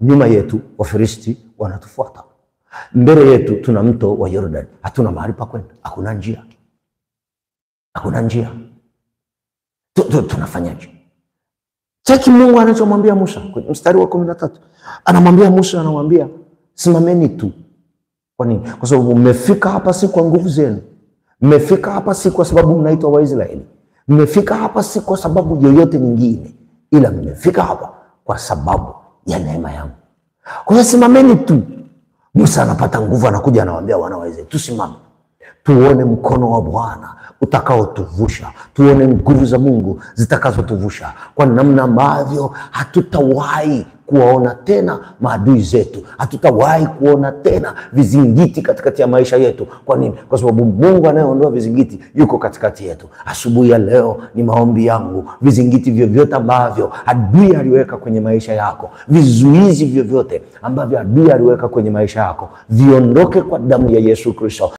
Nyuma yetu Wafilisti wanatufuata, mbele yetu tuna mto wa Yordani, hatuna mahali pa kwenda, hakuna njia, hakuna njia. Tunafanyaje? Cheki Mungu anachomwambia Musa kwenye mstari wa 13. Anamwambia Musa, anamwambia simameni tu. Kwa nini? Kwa sababu mmefika hapa si kwa nguvu zenu. Mmefika hapa si kwa sababu mnaitwa Waisraeli. Mmefika hapa si kwa sababu yoyote nyingine, ila mmefika hapa kwa sababu ya neema yangu. Kwa hiyo simameni tu. Musa anapata nguvu, anakuja anawaambia wana wa Israeli, tusimame, tuone mkono wa Bwana utakaotuvusha, tuone nguvu za Mungu zitakazotuvusha, kwa namna ambavyo hatutawahi kuwaona tena maadui zetu, hatutawahi kuona tena vizingiti katikati ya maisha yetu. Kwa nini? Kwa sababu Mungu anayeondoa vizingiti yuko katikati yetu. Asubuhi ya leo ni maombi yangu, vizingiti vyovyote ambavyo adui aliweka kwenye maisha yako, vizuizi vyovyote ambavyo adui aliweka kwenye maisha yako, viondoke kwa damu ya Yesu Kristo.